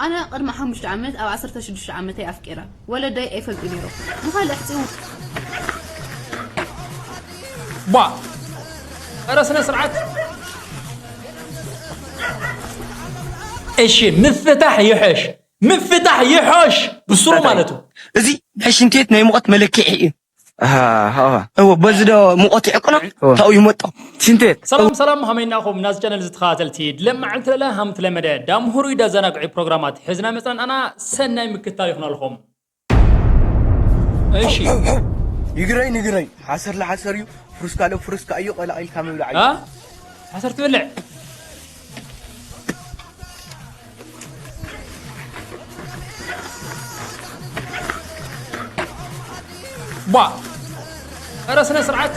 ኣነ ቅድሚ ሓሙሽተ ዓመት ኣብ ዓሰርተ ሽዱሽተ ዓመተይ ኣፍቂረ። ወለደይ ኣይፈልጡ ነይሮም። ንኻልእ ሕጽው። ቧ! ኧረ ስነ ስርዓት። እሺ፣ ምፍታሕ ይሕሽ። ምፍታሕ ይሕሽ። ብስሩ ማለት እዩ። እዚ ናይ ሽንት ቤት ናይ ሙቐት መለክዒ እዩ። ኣሃ፣ ሃዋ። እወ፣ በዚ ዶ ሙቐት ይዕቅኖ? እወ። ታው ይመጦ። ሽንት ቤት። ሰላም፣ ሰላም፣ ሃመይናኹም ናዚ ቻነል ዝተኸታተልቲ። ድለም መዓልቲ ለለ ሃም ትለመደ። ዳም ሁሩይ ዳዘናግዒ ፕሮግራማት ሒዝና መጽናን ኣና ሰናይ ምክትታል ይኹነልኹም። እሺ። ይግረይ፣ ንግረይ። ሓሰር ለሓሰር እዩ። ፍሩስካ ለ ፍሩስካ እዩ፣ ቀላቒልካ ምብላዕ እዩ። አ? ሓሰር ትበልዕ? ቧ! ኧረ ስነ ስርዓት!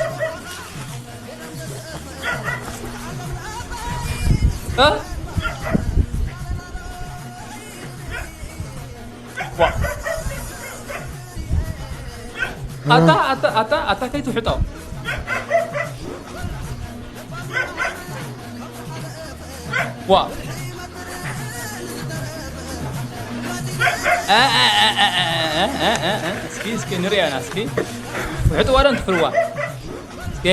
እ? ቧ! ኣታ፣ ኣታ፣ ኣታ፣ ኣታ ከይትውሕጦ። ዋ። እ፣ እ፣ እ፣ እስኪ፣ እስኪ ንሪኣና እስኪ። ውሕጥዋ ዶ እንትፍርዋ? እስኪ።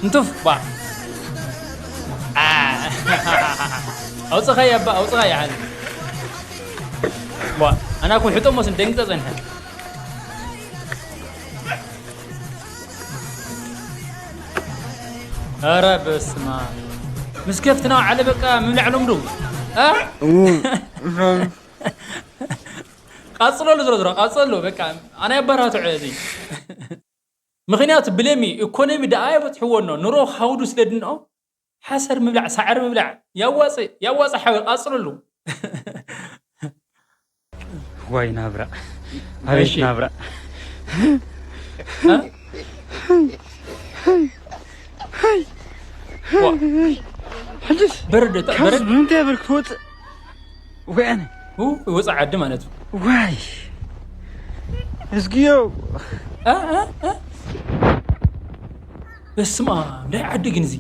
እንትፍ፣ ባ። ኣ። ኣውጽኻያ፣ ባ፣ ኣውጽኻያ፣ ሓን። ዋ፣ ኣና እኮ ውሕጦ ሞስ ደንግጸ ጸንሐ። ኧረ በስመ ኣብ። ምስ ከፍትና ዓለ በቃ ምብላዕ ልምዱ። እ? እው። ቀጽለሉ፣ ዝሮ ዝሮ፣ ቀጽለሉ። በቃ ኣነ ኣበራትዖ እዚ። ምኽንያቱ ብለሚ ኢኮኖሚ ደኣ የበጽሕዎ ኣሎ። ኑሮ ሃውዱ ስለ ድንኦ፣ ሓሰር ምብላዕ፣ ሳዕሪ ምብላዕ ያዋጽእ፣ ያዋጽእ ሓወይ፣ ቀጽለሉ። ዋይ ናብራ። ኣቤት እሺ። ናብራ። እ? ዋ። ሕጅስ በረዶ፣ እታ ካብዚ በረዶ። ብምንታይ እብል ክትወፅእ? ወይ ኣነ። ኡ፣ ወፃ ዓዲ ማለት እዩ። ዋይ። እዝግዮ። እ፣ እ፣ እ። በስመ ኣብ፣ እንታይ ዓዲ ግን እዚ?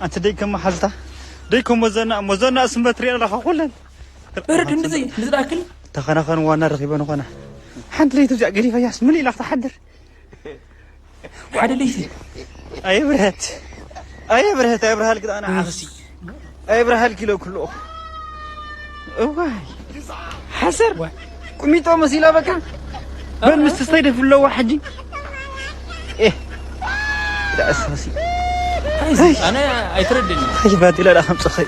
ኣንተ ደይ ከም መሓዝታ፣ ደይ ከም ሞዘና፣ ሞዘና ስምበት ሪኤን ኣለኻ ኩለን። በረዶ እንደዚ፣ እንደዚ ደኣክል? ተኸናኸን ዋና ረኺበን ኾና። ሓንቲ ለይቲ እዚኣ ገዲፈያስ ምን ኢላ ክትሓድር? ሓደ ለይቲ። ኣየ ብርሀት፣ ኣየ ብርሀት፣ ኣየ ብርሃልኪ ደኣ ንዓ። እሲ። ኣየ ብርሃልኪ ኢለ ኩሉ። እዋይ። ሓሰር። ዋይ። ቁሚጦ መሲላ በቃ። እ? በል ምስ ተስተይ ደፍለዋ ሕጂ። ኤ። ደኣ እሳሲ። ኣይ፣ ኣነ ኣይትረድእኒ። ኣይ፣ ባዲላ ደኣ ከምጽኸይ።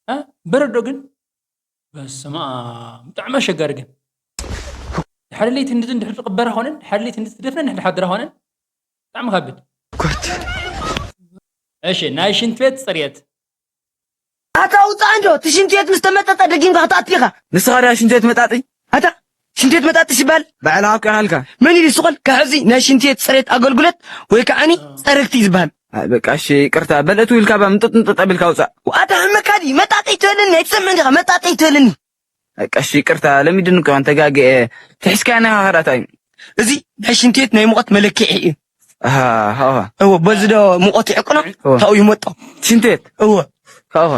እ? በረዶ ግን በስመ ኣብ፣ ብጣዕሚ ኣሸጋሪ ግን። ሓደ ለይቲ እንድዚ እንድሕር ትቕበር ኾነን፣ ሓደ ለይቲ እንድዚ ትደፍነን፣ እንድሕር ሓድራ ኾነን፣ ብጣዕሚ ከብድ። ኮት። እሺ፣ ናይ ሽንት ቤት ጽርየት። ኣታ ውጻእ እንዶ፣ እቲ ሽንት ቤት ምስ ተመጠጠ ደጊምካ ክትኣቱ ኢኻ። ንስኻ ድኣ ሽንት ቤት መጣጢ? ኣታ ሽንት ቤት መጣጥሽ ይበሃል? ባዕልኻ እኮ ኢኻ ኢልካ። መን ኢሉ ይስቆል? ካብ ሕዚ ናይ ሽንት ቤት ጽሬት ኣገልግሎት ወይ ከዓኒ ጸረግቲ እዩ ዝበሃል። ኣይ፣ በቃ እሺ፣ ይቅርታ። በል እቱ ኢልካ ባ ምጥጥ ምጥጥ ኣቢልካ ውጻእ። ኣታ ሕመካ ድዩ? መጣጢ ትበለኒ፣ ኣይትሰምዕን ዲኻ? መጣጢ ትበለኒ። በቃ እሺ፣ ይቅርታ። ለሚድን እኮ ኣንተ ጋግኤ። ትሕስካያ ናይ ሃራታይ። እዚ ናይ ሽንት ቤት ናይ ሙቐት መለክዒ እዩ። ኣሃ፣ ሃዋ። እወ፣ በዚ ዶ ሙቐት ይዕቅኖ? እወ። ካብኡ ይመጦ። ሽንት ቤት? እወ። ካብኡ።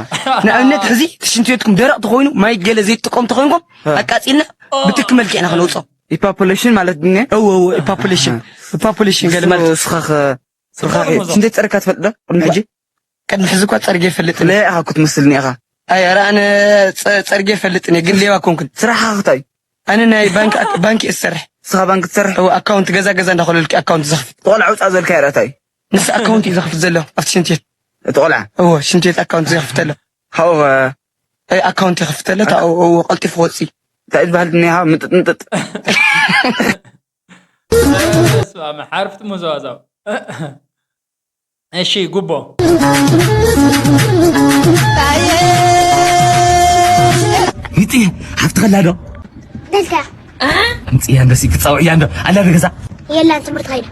ንኣብነት ሕዚ እቲ ሽንት ቤትኩም ደረቕ ተኾይኑ፣ ማይ ገለ ዘይትጥቀሙ ተኾይንኩም፣ እወ። ኣቃጺልና ብትኪ መልክዕ ኢና ክነውጾ። ኢፓፖሌሽን ማለት ድንገ? እወ፣ እወ፣ ኢፓፖሌሽን። ኣሃ። ኢፓፖሌሽን ገለ ማለት። ንስኻ ኸ፣ ስርኻ ስርኻ ኸ፣ ኸ፣ ሽንት ቤት ጸርካ ትፈልጥ ዶ? ቅድሚ ሕጂ? ቅድሚ ሕዚ እኳ ጸርጌ ይፈልጥን። ሌባ ክትመስልኒ ኢኻ። ኣይ፣ ኧረ ኣነ ጸ-፣ ጸርጌ ይፈልጥን እየ፣ ግን ሌባ ኮንኩን። ስራሕኻ እንታይ? ኣነ ናይ ባንክ ኣክ-፣ ባንክ እየ ዝሰርሕ። ንስኻ ባንክ ትሰርሕ? እወ፣ ኣካውንት ገዛ ገዛ እንዳኾለልኪ ኣካውንት ዘኽፍት። ቆልዓ ውፃእ ዘልካ የረእታይ? ንስ ኣካውንት እዩ ዘኽፍት ዘሎ ኣብቲ ሽንት ቤት። እቲ ቆልዓ? እወ፣ ሽንት ቤት ኣካውንት ዘኽፍት ኣሎ። ሃው፣ እ፣ ኣይ፣ ኣካውንት የኽፍት ኣሎ፣ እታ፣ ኣካ- እወ፣ እወ፣ ቀልጢፉ ወፂ። እንታይ ዝበሃል ድንያ? ምጥጥ፣ ምጥጥ። በስመ ኣብ፣ ሓርፍቲ መዘዋዛው። እሺ፣ ጉቦ። ይጥየ፣ ሓፍቲ ከላ ዶ? ደልታ። ምጽያ እንዶ ሲ፣ ክጻውዕያ እንዶ፣ ኣላ ዶ ገዛ? የላን፣ ትምህርቲ ከይዳ።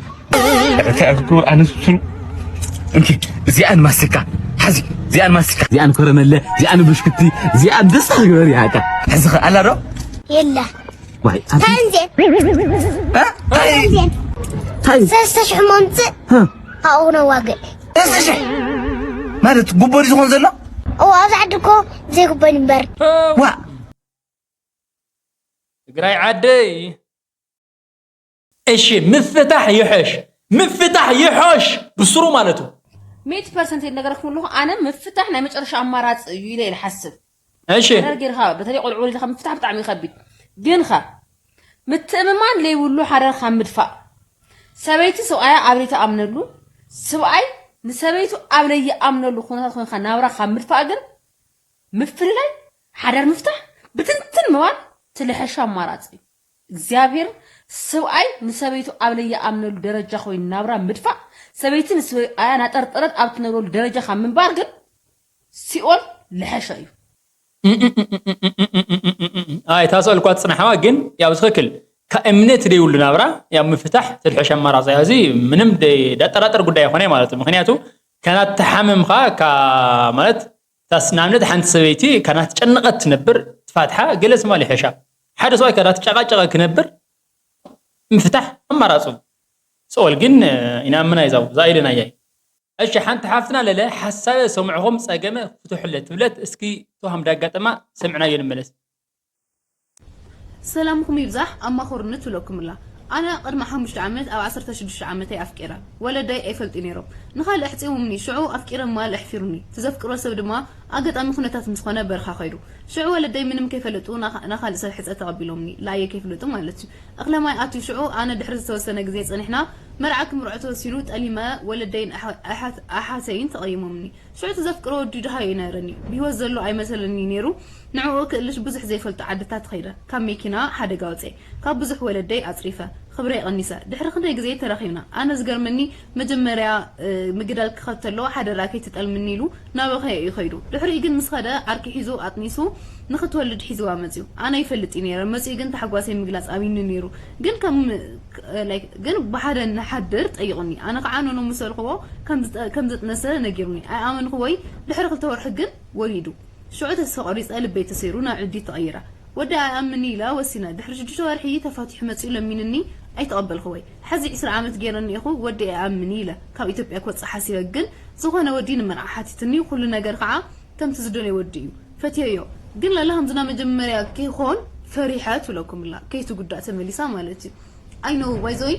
እንታይ ኣልኩ፣ ኣነ ስሩ። እንኪ፣ እዚኣን ማስቲካ፣ ሓዚ፣ እዚኣን ማስቲካ፣ እዚኣን ኮረመለ፣ እዚኣን ብሽክቲ፣ እዚኣን ደስታ ግበሪ፣ ያካ። ሕዚ ኸ ኣላ ዶ? የላ። ዋይ፣ ኣቲ እንታይ እንዜን? እ? እንታይ? እንታይ እንዜን? እንታይ? ሰለስተ ሽሕ መምጽእ። እ? ካብኡ ነዋግዕ። ሰለስተ ሽሕ? ማለት ጉቦ ድዩ ዝኾን ዘሎ? እዋ ኣብዚ ዓዲ እኮ ዘይጉቦ ይንበር። ዋ ትግራይ ዓደይ። እሺ ምፍታሕ ይሐሽ፣ ምፍታሕ ይሐሽ ብስሩ ማለቱ። ሚእቲ ፐርሰንት የት ነገረኩም ኣለኹ። ኣነ ምፍታሕ ናይ መጨረሻ ኣማራፂ እዩ ኢለ ኢለ ሓስብ። እሺ ሓዳር ጌርካ በተለይ ቆልዑ ወሊድካ ምፍታሕ ብጣዕሚ ከቢድ። ግንኸ ምትእምማን ለይብሉ ሓዳር ካብ ምድፋእ ሰበይቲ ሰብኣያ ኣብ ለይተኣምነሉ፣ ስብኣይ ንሰበይቱ ኣብ ለይኣምነሉ ኩነታት ኮይንካ ናብራ ካብ ምድፋእ ግን ምፍልላይ ሓዳር ምፍታሕ ብትንትን ምባል ትልሐሻ ኣማራፂ እዩ። እግዚኣብሔር ስብኣይ ንሰበይቱ ኣብ ለይኣምነሉ ደረጃ ኮይኑ ናብራ ምድፋእ ሰበይቲ ንስብኣያ ናጠርጠረት ኣብ ትነብረሉ ደረጃ ካብ ምንባር ግን ሲኦል ልሐሸ እዩ። ኣይታ ስእልኳ ትፅናሕዋ ግን ያው ትኽክል ከእምነት ደይብሉ ናብራ ያው ምፍታሕ ትልሐሽ ኣማራፂ እዚ ምንም ዳጠራጠር ጉዳይ ይኾነ ማለት እዩ። ምክንያቱ ከናተሓምምኻ ማለት ታስ ንኣብነት ሓንቲ ሰበይቲ ከናትጨነቐት ትነብር ትፋትሓ ገለ ስማ ልሐሻ ሓደ ሰብኣይ ከናትጨቃጨቐ ክነብር ምፍታሕ ኣማራፁ። ስኦል ግን ኢና ምና ይዛው ዛኢልና ያይ እሺ ሓንቲ ሓፍትና ለለ ሓሳበ ሰምዕኹም ጸገመ ፍትሑለ ትብለት እስኪ ተሃም ዳጋጠማ ሰምዕናዮ ንመለስ። ሰላምኩም ይብዛሕ ኣማኾርኒ ትብለኩም ኣላ። ኣነ ቅድሚ ሓሙሽተ ዓመት ኣብ ዓሰርተ ሽዱሽተ ዓመተይ ኣፍቂረ። ወለደይ ኣይፈልጡ ነይሮም። ንኻልእ ኣሕጺቦምኒ ሽዑ ኣፍቂረ ማል ኣሕፊሩኒ። ትዘፍቅሮ ሰብ ድማ ኣጋጣሚ ኩነታት ምስ ኾነ በርኻ ኸይዱ። ሽዑ ወለደይ ምንም ከይፈለጡ ናኻ- ናኻልእ ሰብ ሕጸ ተቐቢሎምኒ። ላየ ከይፍለጡ ማለት እዩ። እኽለ ማይ ኣትዩ ሽዑ ኣነ ድሕሪ ዝተወሰነ ግዜ ጸኒሕና መርዓ ክምርዖ ተወሲኑ ጠሊመ ወለደይን ኣሓ- ኣሓት- ኣሓተይን ተቐይሞምኒ። ሽዑ እቲ ዘፍቅሮ ወዲ ድሃ እዩ ነይረኒ። ብህይወት ዘሎ ኣይመሰለኒ ነይሩ። ንዕኡ ክእልሽ ብዙሕ ዘይፈልጦ ዓድታት ኸይደ ካብ መኪና ሓደጋ ኣውፅኤ ካብ ብዙሕ ወለደይ ኣፅሪፈ ክብረይ ቀኒሰ ድሕሪ ክንደይ ግዜ ተራኺብና ኣነ ዝገርመኒ መጀመርያ ምግዳል ክኸተሎ ሓደራ ከይትጠልምኒ ኢሉ ናበኸ እዩ ኸይዱ ድሕሪኡ ግን ምስ ኸደ ዓርኪ ሒዙ ኣጥኒሱ ንኽትወልድ ሒዝዋ መፅዩ ኣነ ይፈልጥ እዩ ነይረ መፅዩ ግን ታሕጓሰይ ምግላፅ ኣብይኒ ነይሩ ግን ከም ግን ብሓደ ንሓድር ጠይቑኒ ኣነ ከዓ ኖኖ ምስ በልኽዎ ከም ዘጥነሰ ነጊሩኒ ኣይኣመንኽዎይ ድሕሪ ክልተ ወርሒ ግን ወሊዱ ሽዑ ተስፋ ቆሪፀ ልበይ ተሰይሩ ናብ ዕብዲት ተቐይረ ወዲ ኣይኣምን ኢለ ወሲነ ድሕሪ ሽዱሽተ ወርሒ ተፋቲሑ መፂኡ ለሚንኒ ኣይተቐበልኽዎይ ሕዚ ዒስራ ዓመት ገይረ እኒኤኹ ወዲ ኣይኣምን ኢለ ካብ ኢትዮጵያ ክወፅእ ሓሲበ ግን ዝኾነ ወዲ ንመርዓ ሓቲትኒ ኩሉ ነገር ከዓ ከምቲ ዝደልዮ ወዲ እዩ ፈትየዮ ግን ላላ ከምዝና መጀመርያ ከይኾን ፈሪሐ ትብለኩም ላ ከይትጉዳእ ተመሊሳ ማለት እዩ I know by the way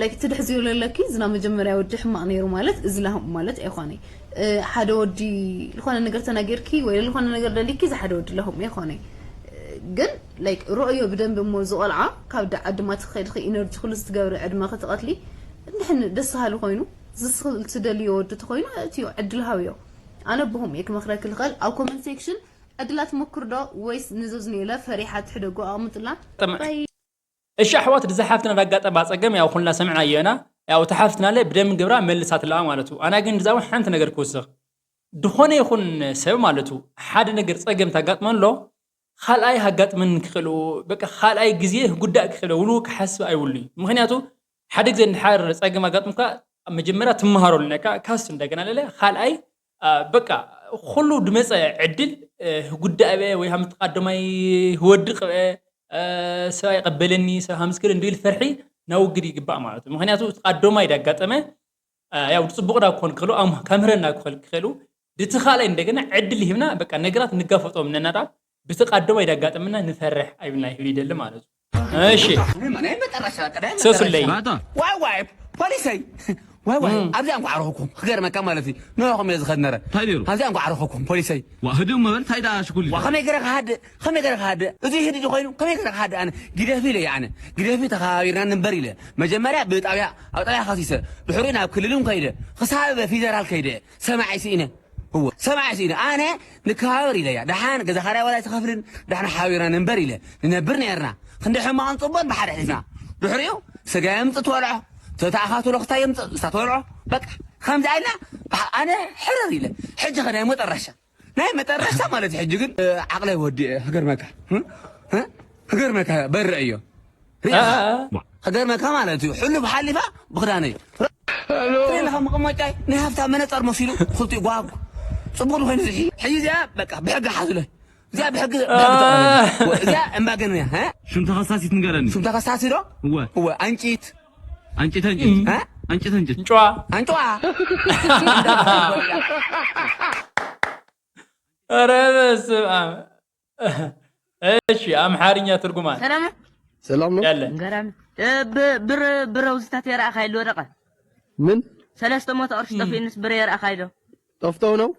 like ትድሕዝዮ ለለኪ ዝና መጀመርያ ወዲ ሕማቕ ነይሩ ማለት እዚ ላህም ማለት ኣይኾነ ሓደ ወዲ ዝኾነ ነገር ተናገርኪ ወይ ዝኾነ ነገር ደሊኪ እዚ ሓደ ወዲ ለህም ኣይኾነ ግን like ርእዮ ብደንብ እሞ ዝቆልዓ ካብ ዓድማ ትኸይድ ኢነርጂ ኩሉ ዝትገብረ ዕድመ ክትቐትሊ እንድሕን ደስ ሃሊ ኮይኑ ዝስኽል ትደልዮ ወዲ ተኾይኑ እትዮ ዕድል ሃብዮ ኣነ ብኹም እየ ክመኽረኪ ልኽእል ኣብ comment section ዕድላት ሞክርዶ ወይስ ንዘዝንየለ ፈሪሓ ትሕደጎ ኣቕምጥላ እሺ ኣሕዋት ድዛ ሓፍትና ዳጋጠማ ጸገም ያው ኩልና ሰምዕና የና ያው ተሓፍትና ለ ብደም ግብራ መልሳት ለኣ ማለት እዩ ኣና ግን ድዛው ሓንቲ ነገር ክውስኽ ድኾነ ይኹን ሰብ ማለት እዩ ሓደ ነገር ጸገም ታጋጥመን ኣሎ ካልኣይ ሃጋጥመን ክኽእሉ በቃ ካልኣይ ግዜ ጉዳእ ክኽእለ ውሉ ክሓስብ ኣይውሉ እዩ ምክንያቱ ሓደ ግዜ እንድሓር ጸገም ኣጋጥምካ መጀመርያ ትመሃረሉ ነካ ካስ እንደገና ለለ ካልኣይ በቃ ኩሉ ድመፀ ዕድል ጉዳይ በ ወይ ሃምቲ ቃደማይ ህወድቅ በ ሰብ ኣይቀበለኒ ሰብ ሃምስክል እንዲል ፈርሒ ነውግድ ይግባእ ማለት እዩ ምክንያቱ እቲ ቃደማይ ዳጋጠመ ያው ድፅቡቅ ዳ ክኾን ክኽእሉ ከምህረና ክኽእል ክኽእሉ ድቲ ካልኣይ እንደገና ዕድል ሂብና በቃ ነገራት ንጋፈጦም ነናዳ ብቲ ቃደማይ ዳጋጠምና ንፈርሕ ኣይብልና ይብል ይደሊ ማለት እዩ እሺ ሰሱለይ ዋይ ዋይ ፖሊሰይ ዋይ ዋይ ኣብዚኣ እንኳ ዓረኹኩም ክገርመካ ማለት እዩ ንኹም እየ ዝኸድ ነረ እንታይ ነይሩ ኣብዚኣ እንኳ ዓረኹኩም ፖሊሰይ ዋ ህድእ መበል እንታይ ደኣ ሽኩል ዋ ከመይ ገረ ክሃድእ ከመይ ገረ ክሃድእ እዚ ህድእ ኮይኑ ከመይ ገረ ክሃድእ ኣነ ግደፊ ኢለ ኣነ ግደፊ ተኸባቢርና ንንበር ኢለ መጀመርያ ብጣብያ ኣብ ጣብያ ከሲሰ ድሕሪኡ ናብ ክልልን ከይደ ክሳብ ፌደራል ከይደ ሰማዒ ስኢነ እወ ሰማዒ ስኢነ ኣነ ንከባበር ኢለያ ደሓን ገዛ ካራይ ዋላ ኣይትኸፍልን ደሓን ሓቢርና ንንበር ኢለ ንነብር ነርና ክንዲ ሕማቕን ፅቡቕን ብሓደ ሒዝና ድሕሪኡ ስጋ የምፅእ ትበልዖ ተተኣኻትሎ ክታይ የምፅእ ንሳ ትበልዖ በቃ ከምዚ ኣይልና ኣነ ሕርር ኢለ ሕጂ ከ ናይ መጠረሻ ናይ መጠረሻ ማለት ሕጂ ግን ዓቕለይ ወዲአ ክገርመካ ክገርመካ በርዕ እዮ ክገርመካ ማለት እዩ ሕሉፍ ሓሊፋ ብክዳነይ ለካ መቐመጫይ ናይ ሃፍታ መነፀር መሲሉ ክልቲኡ ጓጉ ፅቡቅ ኮይኑ ዝሒ ሕጂ እዚኣ በቃ ብሕጊ ሓዙለ እዚኣ ብሕጊ እዚኣ እምባገን እያ ሽም ተኸሳሲት ንገረኒ ሽም ተኸሳሲ ዶ እወ እወ ኣንጭት ኣንጭት ኣንጭት ኣንጭት ኣንጭት። እንጭዋ። ኣንጭዋ። ኧረ በስመ ኣብ። እሺ፣ ኣምሓርኛ ትርጉማ። ሰላም። ሰላም ነው? ያለ። ገራሚ። እ፣ ብ-፣ ብር፣ ብር ውዝታት የረኣኻይሉ ወረቐ? ምን? ሰለስተ መቶ ቅርሺ ም። ጠፊኡንስ ብር የረኣኻይዶ? ጠፍተው ነው?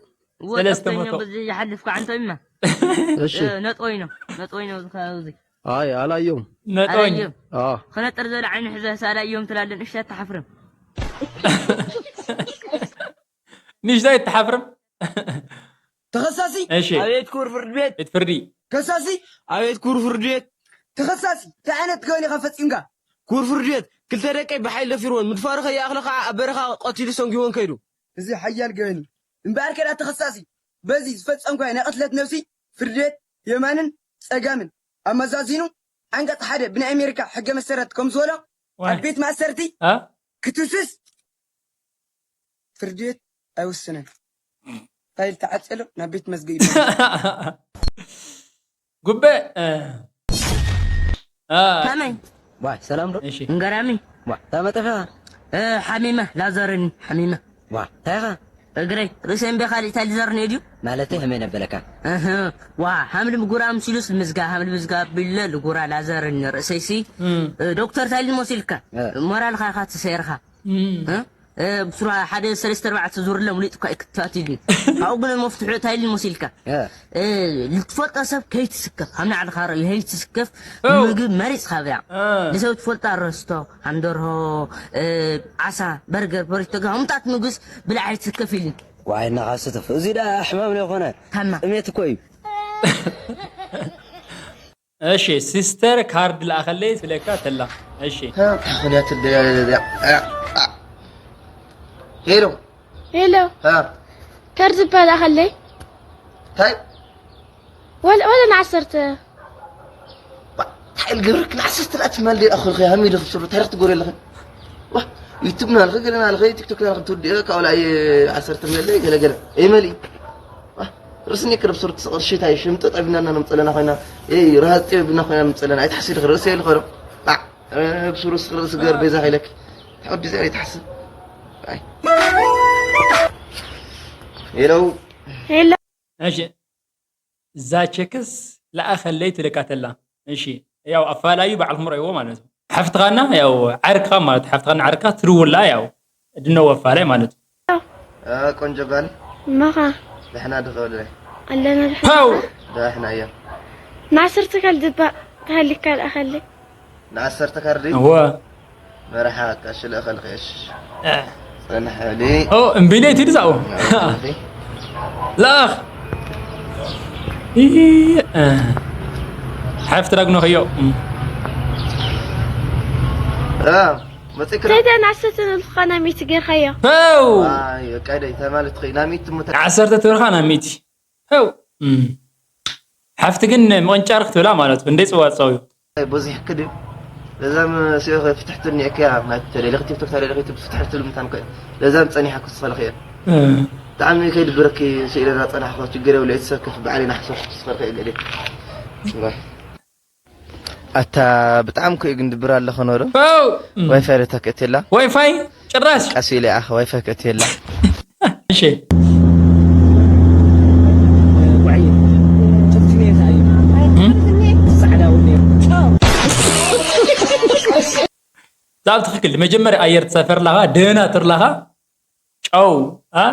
እዎ፣ ሰለስተ መቶ። ጠፍተው ነው፣ በዚ ይሓልፍካ፣ ኣንተ እማ። እሺ። እ፣ ነጥቦይ ነው፣ ነጥቦይ ነው፣ እዚ ከባቢ እዚ። አይ፣ አላየውም። ነጥቦኝ። አላየውም። አዎ። ከነጥር ዘለ ዓይኑ ሕዘ፣ ሳላየውም ትላለን፣ እሺ፣ ኣትሓፍርም። ንእሽቶ ኣይትሓፍርም? ተኸሳሲ፣ እሺ። ኣቤት ክቡር ፍርድ ቤት። ቤት ፍርዲ። ከሳሲ፣ ኣቤት ክቡር ፍርድ ቤት። ተኸሳሲ፣ እንታይ ዓይነት ገበን ኢኻ ፈጺምካ? ክቡር ፍርድ ቤት፣ ክልተ ደቀይ ብሓይሊ ደፊርወን፣ ምድፋሩ ከይኣኽሎ ኸዓ ኣብ በረኻ ቀቲሉ ሰንጊወን ከይዱ። እዚ ሓያል ገበን እዩ። እምበኣር ከዳ ተኸሳሲ፣ በዚ ዝፈጸምካዮ ናይ ቅትለት ነብሲ ፍርድ ቤት የማንን ጸጋምን ኣመዛዚኑ፣ ዓንቀጽ ሓደ ብናይ ኣሜሪካ ሕገ መሰረት ከም ዝበሎ፣ ዋይ። ኣብ ቤት ማእሰርቲ እ? ክትውስስ ፍርድ ቤት ኣይወሰነን። ፋይል ተዓጽዮ ኣሎ፣ ናብ ቤት መዝገብ ይመለስ። ጉበ፣ እ፣ እ፣ ከመይ? ዋይ፣ ሰላም ዶ? እሺ። እንገራሚ? ዋ፣ እንታይ መጠፈኻ? እ፣ ሓሚመ፣ ላዘረኒ፣ ሓሚመ። ዋ፣ እንታይ ኢኻ? እግረይ፣ ርእሰይ እምበይ፣ ካልእ እንታይ ልዘርኒ ድዩ? ማለተይ ከመይ ነበለካ? እህ፣ ዋ፣ ሓምሊ ምጉራ ምሲሉስ ልምዝጋ፣ ሓምሊ ምዝጋ ቢለ ልጉራ ላዘረኒ ርእሰይሲ። እም። እ፣ ዶክተር እንታይ ኢልኒ መሲልካ? እ። ሞራልካ ኢኻ ተሰይርካ። እም። እ? እ፣ ብስሩ ሓደ ሰለስተ ኣርባዕተ ዙር ለ ሙሉእ ጥኳ እዩ ክትፋት ኢሉ። ካብኡ ግን መፍትሑ እንታይ ኢሉ መሲልካ? እ። እ፣ ልትፈልጦ ሰብ ከይትስከፍ፣ ካብ ንዓልኻ ርእዩ ከይትስከፍ፣ እው። ምግቢ መሪጽካ ብላዕ። እ። ንሰብ ትፈልጣ ረስቶ፣ ሃንደርሆ፣ እ፣ ዓሳ፣ በርገር፣ በሪቶ፣ ግን ከምታት ምግብስ ብላዕ ኣይትስከፍ ኢሉ። ዋይ፣ እናኻ ስተፍ። እዚ ደኣ ሕማም ነው ኾነ። ታማ። ጥሜት እኮ እዩ። እሺ፣ ሲስተር ካርድ ለኣኸለይ ትብለካ ተላ። እሺ። ها، خليها تبدا. ሄሎ። ሄሎ። ها. ካርድ እባ ለኣኸለይ። ታይ? ወላ፣ ወላ ንዓሰርተ። ባ፣ ታይ ልገብረክ ንዓሰርተ ለኣቲ ማል ደይ ኣኸልኸ ሃሚ ዶ ክስሩ ታሪኽ ትጎረ ኣለኸ? ዋ፣ ዩቱብ ናልኸ ገለ ናልኸ ቲክቶክ ናልኸ ትውድእ ካብኡ ላይ ዓሰርተ መለይ ገለ ገለ። እይ መሊ። ዋ፣ ርስኒ ክርብ ሱር ትስቕር ሽታይ ሽምጥጥ ኣቢልና ነምጸለና ኮይና። እይ፣ ረሃጽ ቢና ኮይና ነምጸለና። ኣይትሓስቢ ድኽሪ ርእሲ የልኸ ዶ? ባ፣ እ፣ ብሱሩ ስኽሪ ርእሲ ገር ቤዛ ኸይለክ። ተወዲ ዘር ኣይትሓስብ። ኣይ። ሄሎ። ሄሎ። እሺ። እዛ ቸክስ ለኣኸለይ ትልካ ተላ። እሺ፣ ያው ኣፋላዩ ባዕልኩም ረእይዎ ማለት ነው። ሓፍትኻና ያው ዓርክኻ ማለት ሓፍትኻና ዓርክኻ ትርውላ ያው እድነው ኣፋላይ ማለት ነው። አ፣ ቆንጆ ጓል። ማኻ። ደሕና ድኸውልለ። ኣለና ድሕና። ፓው! ደሕና እያ። ንዓሰርተ ካልድ እባ ተሃሊካ ለኣኸለይ። ንዓሰርተ ካርዲ? እወ። መርሓ፣ ቀሺ ልእኸልኺ፣ እሺ። እ። ጽንሕሊ። ኦ፣ እምቢ ኢለ ትድዛው። ልእኸልኺ። ለኣኽ። ኢ፣ እ። ሓፍቲ ዳግኖ ኸዮ። እም። እ፣ መጺእኪ ዶ? ተይተ ንዓሰርተ ንልካ ናሚቲ ጌርካዮ። ፐው! ኣይ፣ ቀደይ፣ ተማለት ኸይ፣ ናሚቲ ሙተ- ዓሰርተ ትብርኻ ናሚቲ። ሄው። እም። ሓፍቲ ግን ምቕንጫር ክትብላ ማለት እዩ። እንደይ ጽዋጻው እዩ። ብዙሕ ክድብ። ለዛም ሲኦ ፍትሕቱ እኒኤክያ፣ ናይ ተደለኺ ቲክቶክ፣ ተደለኺ ቲክቶክ ፍትሕቱ ልምታን ከ-፣ ለዛም ጸኒሓ ክስኸልኺ እየ። እ። ብጣዕሚ ከይድብረኪ ስኢለ ና ጸናሕኮ፣ ችግር የብሉ፣ እየ ትሰክፍ፣ ባዕለይ ናሕሰብ ክስኸልኺ እየ ገለ። እምበር። ኣታ ብጣዕሚ ኮ ግን ድብር ኣለኸ ኖሮ። ኦ! ዋይፋይ ዶ ተክእትላ? ዋይፋይ ጭራሽ? ቀስ ኢለ ኣኸ ዋይፋይ ክእትየላ። እሺ። እም? ዛብ ትኽክል። መጀመርያ ኣየር ትሳፈር ኣለኻ፣ ደህና ትር ኣለኻ፣ ጨው፣ አ?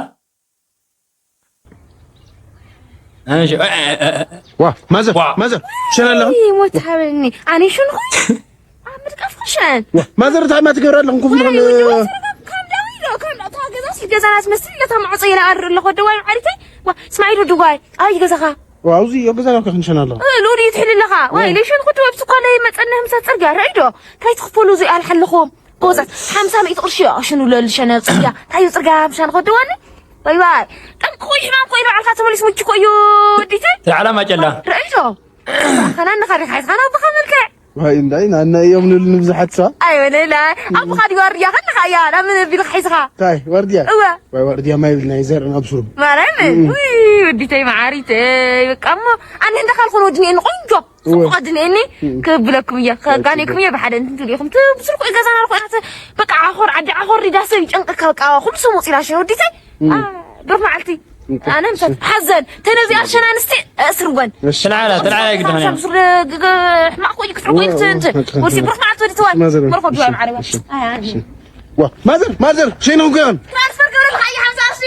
እሺ፣ እ፣ እ፣ እ፣ እ። ዋ፣ ማዘር፣ ዋ። ማዘር፣ ሸና ኣለኹ። ይሞት ሓበኒ። ኣነ ሽንኹ ኣብ ምድቃፍ ክሸን። ዋ፣ ማዘር፣ እንታይ ማትገብር ኣለኹም? ኮፍ ኢልኩም፣ እ፣ ካልም ዳዊ ዶ፣ ካልም ዳዊ፣ እታ ገዛ ሲ ገዛና ትመስል፣ ለታ ማዕጾ ኢላ ኣድር ኣለኹ፣ ወዲ ዋይ ማዕሪተይ። ዋ፣ ስማዒ ዶ ድጓይ፣ ኣይ ገዛኻ። ዋ፣ ኣብዚ ኣብ ገዛና ከ ክንሸና ኣለኹ። እ፣ ሉዲ ትሕል ኣለኻ። ዋይ፣ ዋ። ለይሽን ኩዱ ኣብ ስኳለ መጸነ፣ ምሳ ጽርግያ፣ ርኣይ ዶ? እንታይ ትኽፈሉ እዚኣ ኣልሓለኹም? ጎዛት ሓምሳ ሚእቲ ቅርሺ እዩ፣ ኣሽኑ ለልሸነ ጽርግያ። እንታይ እዩ ጽርግያ ሓምሳ ንኸድዋኒ? ዋይ ዋይ። ጠንቂ ኮይኑ ሕማም ኮይኑ ባዕልካ ተመሊስ ምቹ እኮ እዩ፣ ወዲተይ። ትልዓላ ማጨላ። ርእይቶ። ከናን ንኻሪ ሓይዝኻና ብኻ መልክዕ። ዋይ እንዳይ ናና እዮም ንብል ንብዝሓት ሳ። ኣይ ወለላ። ኣቦኻ ድዩ ዋርድያ ከለኻ እያ ናብ ምን ቢልካ ሒዝኻ? ታይ ዋርድያ? እወ። ዋይ ዋርድያ ማይ ብል ናይ ዘር ናብ ሱሩ። ማርያምን ውይ ወዲተይ መዓሪተይ በቃ እሞ ኣነ እንዳ ካልኩን ወድኔኒ ቆንጆ ጽቡቕ ወድኔኒ ክብለኩም እየ ከጋኔኩም እየ ብሓደ እንትን ትልኢኹም ትብስልኩ ገዛና ልኮ ናተ በቃ ዓኾር ዓዲ ዓኾር ሪዳ ሰብ ይጨንቀካ በቃ ኩሉ ሰብ ወፂራ ሸ ወዲተይ ብሩክ መዓልቲ ኣነ ምሳት ሓዘን ተነዚኣ ሸናንስቲ እስርወን ተልዓላ ተልዓላ ይግድኸን እያ ሕማቕ ኮይ ክትሕቆ ኢልትንት ወሲ ብሩክ መዓልቲ ወዲ ተዋል መርኮ ድዋ ዓረባ ዋ ማዘር ማዘር ሸይነው ገን ትራንስፈር ገብረ ልካ እየ ሓምሳ ቅርሺ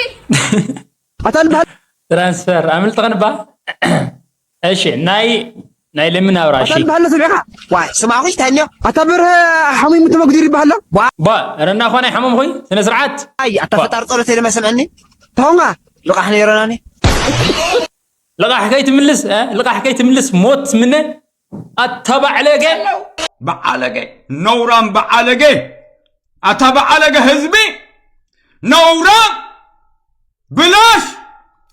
ኣታ ልበሃል ትራንስፈር ኣምልጥኸን እባ እሺ ናይ ናይ ለምን ኣውራ እሺ ኣታ ልበሃል ሰሚዕካ ዋይ ስማኹ ይታኛው ኣታ በርሀ ሓሙይ ምተመጉዲር ይበሃል ኣሎ ባ ባ ረና ኾና ሓሙም ኾይ ስነ ስርዓት ኣይ ኣታ ፈጣር ጸሎት የለ መሰምዕኒ ታውና ልቃሕ ነይሮናኒ ልቃሕ ከይትምልስ ልቃሕ ከይትምልስ ሞት ምነ ኣታ ባዕለገ ባዕለገ ነውራም ባዕለገ ኣታ ባዕለገ ህዝቢ ነውራም ብላሽ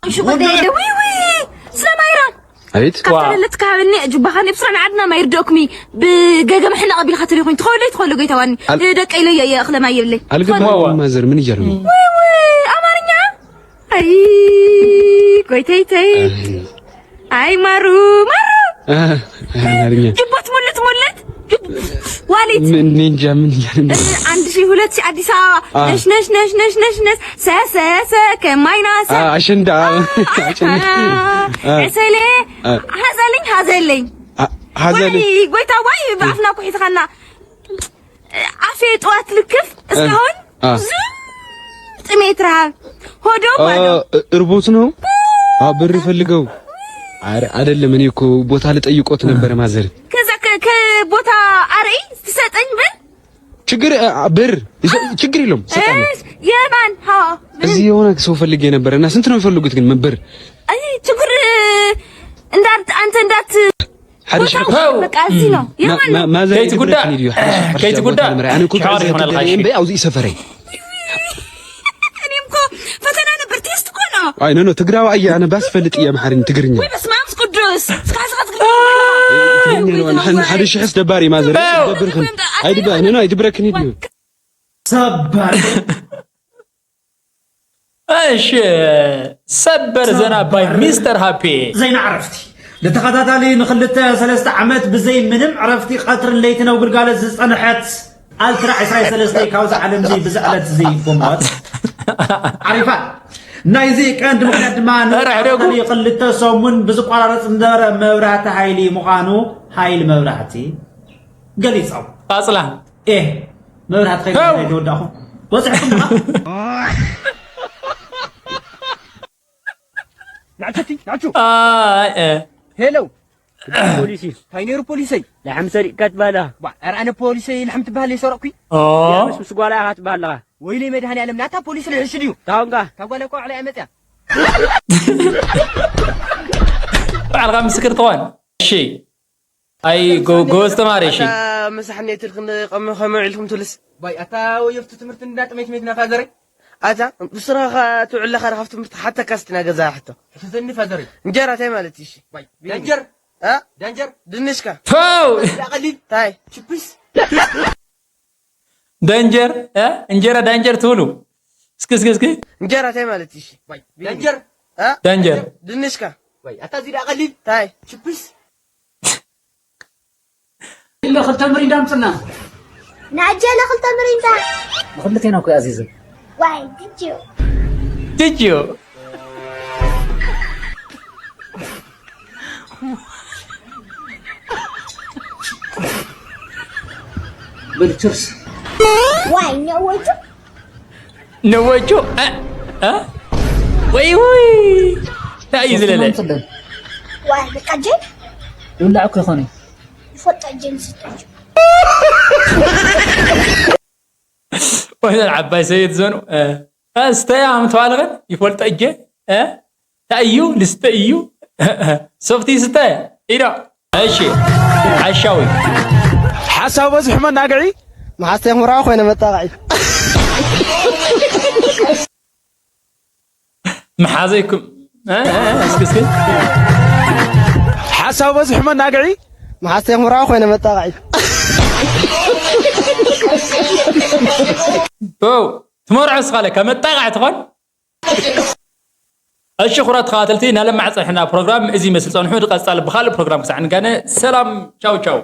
ሽጉርተይ ደዊ ዊ ስለማይራ ኣቤት ካብታ ለለት ካበኒ ጅባኻኒ ብስራሕ ንዓድና ማይ ርደእኩሚ ብገገ ምሕናቕ ቢልካ ተሪኹኝ ትኸውለይ ትኸውሎ ገይታዋኒ ደቀ ኢለ እየ እኽለ ማይ የብለይ ኣልግባዋ ማዘር ምን እያሉ ነው ወይ ወይ ኣማርኛ ኣይ ጎይተይተይ ኣይ ማሩ ማሩ ጅቦት ሙልት ሙልት ዋሊት ምን እንጃ ምን እያለ ነው አንድ ሺህ ሁለት ሺህ አዲስ አበባ ነሽ ነሽ ነሽ ነሽ ነሽ ነሽ ሰሰሰ ከማይናሰ አሸንዳ ሰሌ ሀዘልኝ ሀዘልኝ ሀዘልኝ ጎይታ ዋይ ብኣፍና ኩሒትኻና ኣፌ ጠዋት ልክፍ እስካሁን ዝም ጥሜት ረሃብ ሆዶ ባዶ እርቦት ነው ብር ፈልገው አይደለም እኔ እኮ ቦታ ልጠይቆት ነበረ ማዘር ከዛ ከቦታ አርኢ ትሰጠኝ ብል ችግር ብር ችግር የለውም ሰጣለሁ የማን እዚህ የሆነ ሰው ፈልጌ ነበረ እና ስንት ነው የሚፈልጉት ግን ብር ችግር እንዳት አንተ እንዳት ሓደ ሽሕ በቃ እዚ ነው የማን ነው ማዘር ከይትጉዳ ከይትጉዳ ኣነ እኮ ኣብዚ ሰፈረይ እኔ እኮ ፈተና ነበር ቴስት እኮ ነው አይ ኖ ኖ ትግራዋ እያ ኣነ ባስ ፈልጥ እየ ኣምሓርኝ ትግርኛ ወይ በስመ አብ ቅዱስ እስካዚ ከትግርኛ ሓደ ሽሕስ ደባሪ ማዘር ደብርክን ኣይድባ ኖ ኖ ኣይድብረክን እዩ ሰባሪ እሺ ሰበር ዘና ባይ ሚስተር ሃፒ ዜና ዕረፍቲ ንተኸታታሊ ንክልተ ሰለስተ ዓመት ብዘይ ምንም ዕረፍቲ ቀትርን ለይትን ኣብ ግልጋሎት ዝፀንሐት ኣልትራ ዕስራ ሰለስተ ካብዚ ዓለም እዚ ብዚ ዕለት እዚ ብሞት ዓሪፋ ናይዚ ቀንዲ ምክንያት ድማ ንክልተ ሰሙን ብዝቋራረፅ ዝነበረ መብራህቲ ሃይሊ ምዃኑ ሃይል መብራህቲ ገሊፆም ቃፅላ ኤህ መብርሃት ከይወዳኹ በፅሕኩም ናዕተቲ ናቹ ሄሎ ፖሊሲ እንታይ ነይሩ ፖሊሰይ ላሕም ሰሪቕካ ትበሃል ባ ኧረ ኣነ ፖሊሰይ ላሕም ትበሃል የሰረቕኩ ምስ ምስ ጓላ ኢኻ ትበሃል ኣለኻ ወይለይ መድሃኒ ኣለም ናታ ፖሊስ ልሕሽ ድዩ ታሁንካ ካብ ጓላ እኮ ዕላ እያ መፅያ ባዕልኻ ምስክር ትኾን እሺ ኣይ ጎበዝ ተማሪ እሺ። ኣታ ምሳሕ ኔትር ክንቀሚ ከመይ ውዒልኩም ትብልስ? ባይ ኣታ ወየፍቱ ትምህርቲ እንዳ ጥሜት ሜት ናፋዘረይ። ኣታ ብስራኻ ትውዕል ለኻ ኻብ ትምህርቲ ሓተካ ስትና ገዛ ሕቶ። ሕተተኒ ፋዘረይ። እንጀራ ታይ ማለት እሺ? ባይ ዳንጀር እ ዳንጀር ድንሽካ ፈው ዳቀሊል ታይ ችፕስ ዳንጀር እ እንጀራ ዳንጀር ትብሉ እስኪ እስኪ እስኪ እንጀራ ታይ ማለት እሺ? ባይ ዳንጀር እ ዳንጀር ድንሽካ ባይ ኣታ ዚዳ ቀሊል ታይ ችፕስ ኢለ ክልተ ምሪንዳ ኣምፅና። ንኣጀለ ክልተ ምሪንዳ። ንክልቴና እኮ ኣዚዘ። ዋይ ድጅዮ። ድጅዮ። በል ችርስ። ዋይ ነወጁ። ነወጆ ወይ ወይ እንታይ እዩ ዝለለ ዋይ በቃ ጀን ይብላዕ እኮ ይኾነ ይፈጣ ጀን ስጠጅ ወይ ዓባይ ሰይድ ዘኑ ስተያ ምተባለኸን ይፈልጠ እጀ እንታይ እዩ ልስተ እዩ ሶፍቲ ይስተ ኢዶ እሺ ሓሻዊ ሓሳብ በዝሑ መናግዒ መሓስተይ ምራ ኮይነ መጣቕዒ መሓዘይኩም እስኪ እስኪ ሓሳብ በዝሑ መናግዒ መሓስተይ ምራ ኮይነ መጣቕዒ ው ትመርዖ ስኻ ለካ መጣቃዕ ትኾን። እሺ፣ ክቡራት ተኸታተልቲ፣ ናይ ለማዕ ፀንሕና ፕሮግራም እዚ ይመስል ፀንሑ። ንቀፃል ብኻልእ ፕሮግራም ክሳዕ ንጋነ ሰላም፣ ቻው ቻው።